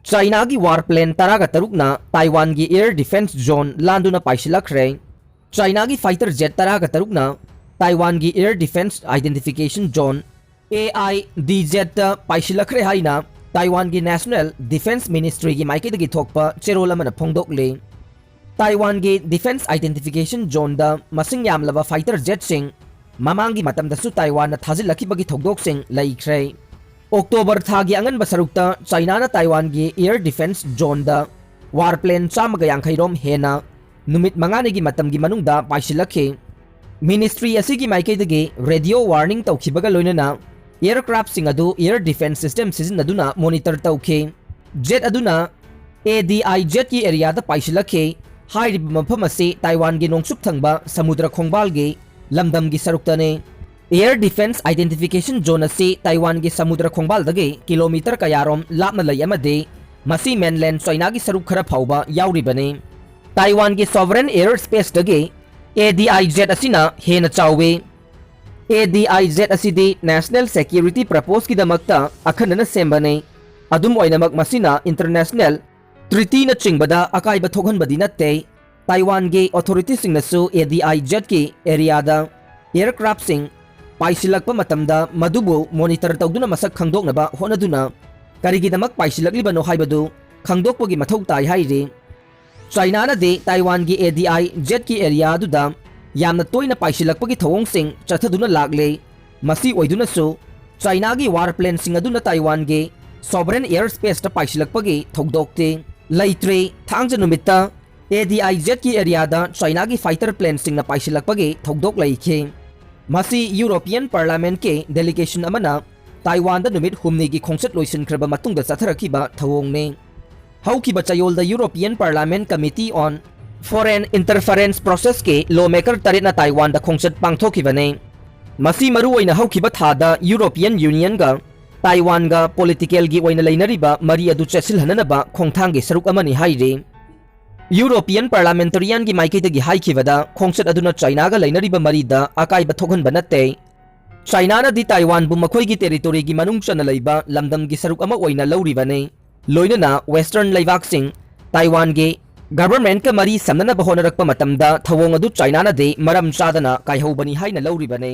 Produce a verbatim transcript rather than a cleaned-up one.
ꯆꯥꯏꯅꯥꯒꯤ war plane ꯇꯔꯥꯒ ꯇꯔꯨꯛꯅ ꯇꯥꯏꯋꯥꯟꯒꯤ ꯑꯦꯌꯔ ꯗꯤꯐꯦꯟꯁ ꯖꯣꯟ ꯂꯥꯟꯗꯨꯅ ꯄꯥꯏꯁꯤꯜꯂꯛꯈ꯭ꯔꯦ꯫ ꯆꯥꯏꯅꯥꯒꯤ ꯐꯥꯏꯇꯔ ꯖꯦꯠ ꯇꯔꯥꯒ ꯇꯔꯨꯛꯅ ꯇꯥꯏꯋꯥꯟꯒꯤ air defence identification zone, A I D ꯖꯦꯠꯇ ꯄꯥꯏꯁꯤꯜꯂꯛꯈ꯭ꯔꯦ ꯍꯥꯏꯅ ꯇꯥꯏꯋꯥꯟꯒꯤ ꯅꯦꯁꯅꯦꯜ ꯗꯤꯐꯦꯟꯁ ꯃꯤꯅꯤꯁꯇ꯭ꯔꯤꯒꯤ ꯃꯥꯏꯀꯩꯗꯒꯤ ꯊꯣꯛꯄ ꯆꯦꯔꯣꯜ ꯑꯃꯅ ꯐꯣꯡꯗꯣꯛꯂꯤ꯫ ꯇꯥꯏꯋꯥꯟꯒꯤ ꯗꯤꯐꯦꯟꯁ ꯑꯥꯏꯗꯦꯟꯇꯤꯐꯤꯀꯦꯁꯟ ꯖꯣꯟꯗ ꯃꯁꯤꯡ ꯌꯥꯝꯂꯕ ꯐꯥꯏꯇꯔ ꯖꯦꯠꯁꯤꯡ ꯃꯃꯥꯡꯒꯤ ꯃꯇꯝꯗꯁꯨ ꯇꯥꯏꯋꯥꯟꯅ ꯊꯥꯖꯤꯜꯂꯛꯈꯤꯕꯒꯤ ꯊꯧꯗꯣꯛꯁꯤꯡ ꯂꯩꯈ꯭ꯔꯦ꯫ ꯑꯣꯛꯇꯣꯕꯔ ꯊꯥꯒꯤ ꯑꯉꯟꯕ ꯁꯔꯨꯛꯇ ꯆꯥꯏꯅꯥꯅ ꯇꯥꯏꯋꯥꯟꯒꯤ ꯑꯦꯌꯔ ꯗꯤꯐꯦꯟꯁ ꯖꯣꯟꯗ ꯋꯥꯔ ꯄ꯭ꯂꯦꯟ ꯆꯥꯝꯃꯒ ꯌꯥꯡꯈꯩ ꯔꯣꯝ ꯍꯦꯟꯅ ꯅꯨꯃꯤꯠ ꯃꯉꯥꯅꯤꯒꯤ ꯃꯇꯝꯒꯤ ꯃꯅꯨꯡꯗ ꯄꯥꯏꯁꯤꯜꯂꯛꯈꯤ꯫ ꯃꯤꯅꯤꯁꯇ꯭ꯔꯤ ꯑꯁꯤꯒꯤ ꯃꯥꯏꯀꯩꯗꯒꯤ ꯔꯦꯗꯤꯑꯣ ꯋꯥꯔꯅꯤꯡ ꯇꯧꯈꯤꯕꯒ ꯂꯣꯏꯅꯅ ꯑꯦꯌꯔꯀ꯭ꯔꯥꯐꯁꯤꯡ ꯑꯗꯨ ꯑꯦꯌꯔ ꯗꯤꯐꯦꯟꯁ ꯁꯤꯁꯇꯦꯝ ꯁꯤꯖꯤꯟꯅꯗꯨꯅ ꯃꯣꯅꯤꯇꯔ ꯇꯧꯈꯤ꯫ ꯖꯦꯠ ꯑꯗꯨꯅ ꯑꯦ ꯗꯤ ꯑꯥꯏ ꯖꯦꯠꯀꯤ ꯑꯦꯔꯤꯌꯥꯗ ꯄꯥꯏꯁꯤꯜꯂꯛꯈꯤ꯫ ꯍꯥꯏꯔꯤꯕ ꯃꯐꯝ ꯑꯁꯤ ꯇꯥꯏꯋꯥꯟꯒꯤ ꯅꯣꯡꯆꯨꯞ ꯊꯪꯕ ꯁꯃꯨꯗ꯭ꯔ ꯈꯣꯡꯕꯥꯜꯒꯤ ꯂꯝꯗꯝꯒꯤ ꯁꯔꯨꯛꯇꯅꯤ꯫ ꯑꯦꯌꯔ ꯗꯤꯐꯦꯟꯁ ꯑꯥꯏꯗꯦꯟꯇꯤꯐꯤꯀꯦꯁꯟ ꯖꯣꯟ ꯑꯁꯤ ꯇꯥꯏꯋꯥꯟꯒꯤ ꯁꯃꯨꯗ꯭ꯔ ꯈꯣꯡꯕꯥꯜꯗꯒꯤ ꯀꯤꯂꯣꯃꯤꯇꯔ ꯀꯌꯥꯔꯣꯝ ꯂꯥꯞꯅ ꯂꯩ ꯑꯃꯗꯤ ꯃꯁꯤ ꯃꯦꯟꯂꯦꯟ ꯆꯥꯏꯅꯥꯒꯤ ꯁꯔꯨꯛ ꯈꯔ ꯐꯥꯎꯕ ꯌꯥꯎꯔꯤꯕꯅꯤ꯫ ꯇꯥꯏꯋꯥꯟꯒꯤ ꯁꯣꯚꯔꯦꯟ ꯑꯦꯌꯔ ꯁ꯭ꯄꯦꯁꯇꯒꯤ ꯑꯦ ꯗꯤ ꯑꯥꯏ ꯖꯦꯠ ꯑꯁꯤꯅ ꯍꯦꯟꯅ ꯆꯥꯎꯏ꯫ ꯑꯦ ꯗꯤ ꯑꯥꯏ ꯖꯦꯠ ꯑꯁꯤꯗꯤ ꯅꯦꯁꯅꯦꯜ ꯁꯦꯀ꯭ꯌꯨꯔꯤꯇꯤ ꯄꯔꯄꯣꯁꯀꯤꯗꯃꯛꯇ ꯑꯈꯟꯅꯅ ꯁꯦꯝꯕꯅꯤ꯫ ꯑꯗꯨꯝ ꯑꯣꯏꯅꯃꯛ, ꯃꯁꯤꯅ ꯏꯟꯇꯔꯅꯦꯁꯅꯦꯜ ꯇ꯭ꯔꯤꯇꯤꯅꯆꯤꯡꯕꯗ ꯑꯀꯥꯏꯕ ꯊꯣꯛꯍꯟꯕꯗꯤ ꯅꯠꯇꯦ꯫ ꯇꯥꯏꯋꯥꯟꯒꯤ ꯑꯣꯊꯣꯔꯤꯇꯤꯁꯤꯡꯅꯁꯨ ꯑꯦ ꯗꯤ ꯑꯥꯏ ꯖꯦꯠꯀꯤ ꯑꯦꯔꯤꯌꯥꯗ ꯑꯦꯌꯔꯀ꯭ꯔꯥꯐꯁꯤꯡ ꯄꯥꯏꯁꯤꯜꯂꯛꯄ ꯃꯇꯝꯗ ꯃꯗꯨꯕꯨ ꯃꯣꯅꯤꯇꯔ ꯇꯧꯗꯨꯅ ꯃꯁꯛ ꯈꯪꯗꯣꯛꯅꯕ ꯍꯣꯠꯅꯗꯨꯅ ꯀꯔꯤꯒꯤꯗꯃꯛ ꯄꯥꯏꯁꯤꯜꯂꯛꯂꯤꯕꯅꯣ ꯍꯥꯏꯕꯗꯨ ꯈꯪꯗꯣꯛꯄꯒꯤ ꯃꯊꯧ ꯇꯥꯏ ꯍꯥꯏꯔꯤ꯫ ꯆꯥꯏꯅꯥꯅꯗꯤ ꯇꯥꯏꯋꯥꯟꯒꯤ ꯑꯦ ꯗꯤ ꯑꯥꯏ ꯖꯦꯠꯀꯤ ꯑꯦꯔꯤꯌꯥ ꯑꯗꯨꯗ ꯌꯥꯝꯅ ꯇꯣꯏꯅ ꯄꯥꯏꯁꯤꯜꯂꯛꯄꯒꯤ ꯊꯧꯑꯣꯡꯁꯤꯡ ꯆꯠꯊꯗꯨꯅ ꯂꯥꯛꯂꯦ꯫ ꯃꯁꯤ ꯑꯣꯏꯗꯨꯅꯁꯨ, ꯆꯥꯏꯅꯥꯒꯤ ꯋꯥꯔ ꯄ꯭ꯂꯦꯟꯁꯤꯡ ꯑꯗꯨꯅ ꯇꯥꯏꯋꯥꯟꯒꯤ ꯁꯣꯚꯔꯦꯟ ꯑꯦꯌꯔ ꯁ꯭ꯄꯦꯁꯇ ꯄꯥꯏꯁꯤꯜꯂꯛꯄꯒꯤ ꯊꯧꯗꯣꯛꯇꯤ ꯂꯩꯇ꯭ꯔꯤ꯫ ꯊꯥꯡꯖ ꯅꯨꯃꯤꯠꯇ ꯑꯦ ꯗꯤ ꯑꯥꯏ ꯖꯦꯠꯀꯤ ꯑꯦꯔꯤꯌꯥꯗ ꯆꯥꯏꯅꯥꯒꯤ ꯐꯥꯏꯇꯔ ꯄ꯭ꯂꯦꯟꯁꯤꯡꯅ ꯄꯥꯏꯁꯤꯜꯂꯛꯄꯒꯤ ꯊꯧꯗꯣꯛ ꯂꯩꯈꯤ꯫ ꯃꯁꯤ ꯌꯨꯔꯣꯄꯤꯌꯟ ꯄꯥꯔꯂꯥꯃꯦꯟꯠꯀꯤ ꯗꯦꯂꯤꯒꯦꯁꯟ ꯑꯃꯅ ꯇꯥꯏꯋꯥꯟꯗ ꯅꯨꯃꯤꯠ ꯍꯨꯝꯅꯤꯒꯤ ꯈꯣꯡꯆꯠ ꯂꯣꯏꯁꯤꯟꯈ꯭ꯔꯕ ꯃꯇꯨꯡꯗ ꯆꯠꯊꯔꯛꯈꯤꯕ ꯊꯧꯑꯣꯡꯅꯤ꯫ ꯍꯧꯈꯤꯕ ꯆꯌꯣꯜꯗ ꯌꯨꯔꯣꯄꯤꯌꯟ ꯄꯥꯔꯂꯥꯃꯦꯟꯠ ꯀꯃꯤꯇꯤ ꯑꯣꯟ ꯐꯣꯔꯦꯟ ꯏꯟꯇꯔꯐꯔꯦꯟꯁ ꯄ꯭ꯔꯣꯁꯦꯁꯀꯤ ꯂꯣ ꯃꯦꯀꯔ ꯇꯔꯦꯠꯅ ꯇꯥꯏꯋꯥꯟꯗ ꯈꯣꯡꯆꯠ ꯄꯥꯡꯊꯣꯛꯈꯤꯕꯅꯤ꯫ ꯃꯁꯤ ꯃꯔꯨꯑꯣꯏꯅ ꯍꯧꯈꯤꯕ ꯊꯥꯗ ꯌꯨꯔꯣꯄꯤꯌꯟ ꯌꯨꯅꯤꯌꯟꯒ ꯇꯥꯏꯋꯥꯟꯒ ꯄꯣꯂꯤꯇꯤꯀꯦꯜꯒꯤ ꯑꯣꯏꯅ ꯂꯩꯅꯔꯤꯕ ꯃꯔꯤ ꯑꯗꯨ ꯆꯦꯠꯁꯤꯜꯍꯟꯅꯅꯕ ꯈꯣꯡꯊꯥꯡꯒꯤ ꯁꯔꯨꯛ ꯑꯃꯅꯤ ꯍꯥꯏꯔꯤ꯫ ꯌꯨꯔꯣꯄꯤꯌꯟ ꯄꯥꯔꯂꯥꯃꯦꯟꯇꯔꯤꯌꯟꯒꯤ ꯃꯥꯏꯀꯩꯗꯒꯤ ꯍꯥꯏꯈꯤꯕꯗ, ꯈꯣꯡꯆꯠ ꯑꯗꯨꯅ ꯆꯥꯏꯅꯥꯒ ꯂꯩꯅꯔꯤꯕ ꯃꯔꯤꯗ ꯑꯀꯥꯏꯕ ꯊꯣꯛꯍꯟꯕ ꯅꯠꯇꯦ꯫ ꯆꯥꯏꯅꯥꯅꯗꯤ ꯇꯥꯏꯋꯥꯟꯕꯨ ꯃꯈꯣꯏꯒꯤ ꯇꯦꯔꯤꯇꯣꯔꯤꯒꯤ ꯃꯅꯨꯡ ꯆꯟꯅ ꯂꯩꯕ ꯂꯝꯗꯝꯒꯤ ꯁꯔꯨꯛ ꯑꯃ ꯑꯣꯏꯅ ꯂꯧꯔꯤꯕꯅꯤ꯫ ꯂꯣꯏꯅꯅ Western ꯂꯩꯕꯥꯛꯁꯤꯡ ꯇꯥꯏꯋꯥꯟꯒꯤ governmentꯀ ꯃꯔꯤ ꯁꯝꯅꯅꯕ ꯍꯣꯠꯅꯔꯛꯄ ꯃꯇꯝꯗ ꯊꯧꯑꯣꯡ ꯑꯗꯨ ꯆꯥꯏꯅꯥꯅꯗꯤ ꯃꯔꯝ ꯆꯥꯗꯅ ꯀꯥꯏꯍꯧꯕꯅꯤ ꯍꯥꯏꯅ ꯂꯧꯔꯤꯕꯅꯤ꯫